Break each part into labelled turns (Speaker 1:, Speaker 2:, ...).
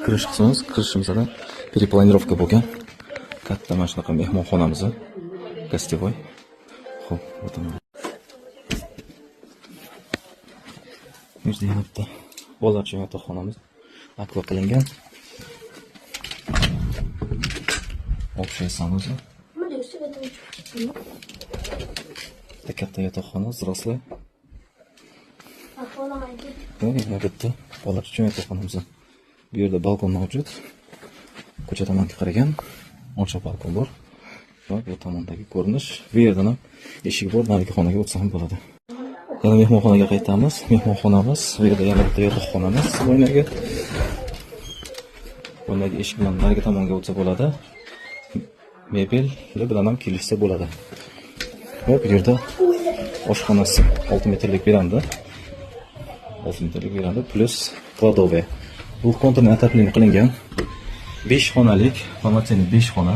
Speaker 1: Kirish qismimiz, kirishimizda перепланировка bo'lgan. Katta mana shunaqa mehmonxonamiz, гостевой. Xo'p, bu tomonda. Bu yerda yana bitta bolalar uchun yotoqxonamiz akva qilingan. Общий санузел. Bitta katta yotoqxona, взрослый. Va yana bitta bolalar uchun yotoqxonamiz. Bu yerda balkon mavjud. Ko'cha tomonga qaragan ochiq balkon bor. Va bu tomondagi ko'rinish. Bu yerdan ham eshik bor, narigi xonaga o'tsa ham bo'ladi. Yana mehmonxonaga qaytamiz. Mehmonxonamiz, bu yerda yana bitta yotoqxonamiz bo'ynagi. Bo'ynagi eshik bilan narigi tomonga o'tsa bo'ladi. Mebel bilan ham kelishsa bo'ladi. Va bu yerda oshxonasi 6 metrlik veranda. 6 metrlik veranda плюс кладовая. Bu контурный отопление qilingan. 5 xonalik, полноценный 5 xona.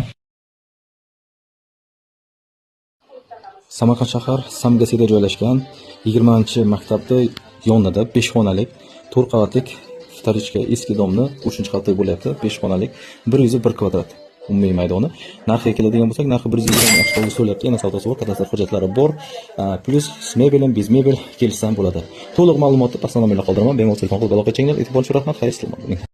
Speaker 1: Samarqand shahar Samgasida joylashgan 20-maktabda yonida 5 xonalik 4 qavatlik вторичка eski domni 3-qavatda bo'lyapti. 5 xonalik 101 kvadrat umumiy maydoni. Narxiga keladigan bo'lsak, narxi 120 ming AQSh dollari so'rayapti. Yana savdosi bor, kadastr hujjatlari bor. Плюс с mebelem, без mebel kelishsa ham bo'ladi. To'liq ma'lumotni pastda nomerda qoldiraman. Bemalol telefon qilib aloqa qilinglar. E'tibor uchun rahmat. Xayr, salomat bo'ling.